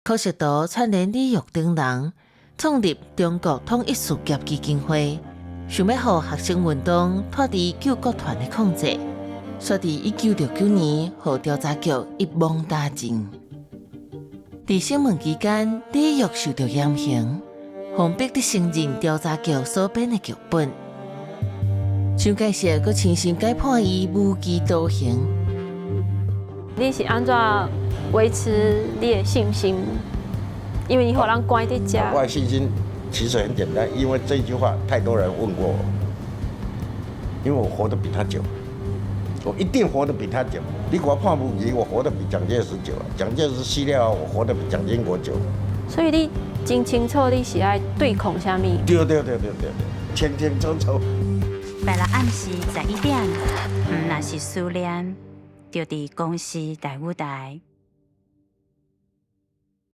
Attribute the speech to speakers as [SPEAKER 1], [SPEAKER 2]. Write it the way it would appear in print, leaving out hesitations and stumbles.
[SPEAKER 1] 柯錫圖串聯李玉等人，創立中國統一事業基金會，想欲予學生運動脫離救國團的控制，煞佇1969年，予調查局一網打盡。佇審問期間，李玉受著嚴刑，予逼得承認調查局所編的劇本。蔣介石閣親身改判伊無期徒刑。
[SPEAKER 2] 你是按怎維持你的信心？因為你予人關佇遮。
[SPEAKER 3] 我的信心其實很簡單，因為這句話太多人問過我，因為我活得比他久，我一定活得比他久。你給我判無期，我活得比蔣介石久。蔣介石死了，我活得比蔣經國久。
[SPEAKER 2] 所以你真清楚你是愛對抗啥物？
[SPEAKER 3] 對對對對對對，清清楚楚。
[SPEAKER 4] 拜六暗時11點，毋若是思念，就佇公視大舞台。